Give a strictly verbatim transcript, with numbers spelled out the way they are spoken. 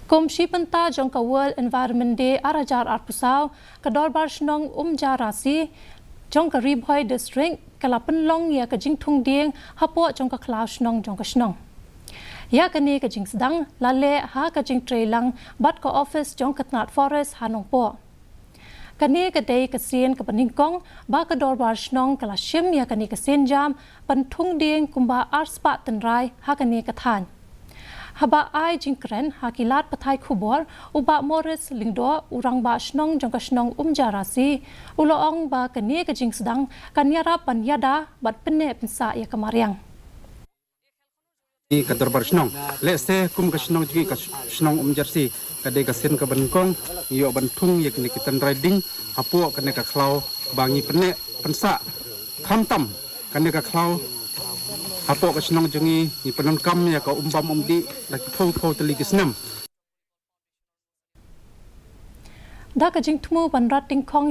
Kum shi bynta jong ka World Environment Day ar hajar arphew saw, ka Dorbar Shnong Umjarasi jong ka Ri Bhoi District ka la pynlong ïa ka jingthung dieng hapoh jong ka khlaw shnong jong ka shnong. Ïa kane ka jingsdang la leh ha ka jingtreilang bad ka office jong ka tnat Forest ha Nongpoh. Kane ka dei ka sien kaba nyngkong ba ka Dorbar Shnong ka la shim ïa kane ka sienjam ban thung dieng kumba arspah tynrai ha kane ka thaiñ. Haba ai jingkren ha ki lad pathai khubor, u Bah Morris Lyngdoh, u Rangbah Shnong jong ka shnong Umjarasi, u la ong ba kane ka jingsdang kan ïarap ban ïada bad pynneh pynsah ïa ka mariang. Ka Dorbar Shnong, lehse kum ka shnong jong ngi, ka shnong Umjarasi, ka dei ka sien kaba nyngkong ngi ïoh ban thung ïa kine ki tynrai dieng hapoh kane ka khlaw ba ngi pynneh pynsah. Khamtam kane ka khlaw hapoh ka shnong jong ngi, ngi pyndonkam ïa ka umbam umdih da ki phew phew tylli ki snem. Da ka jingthmu ban rat tyngkhong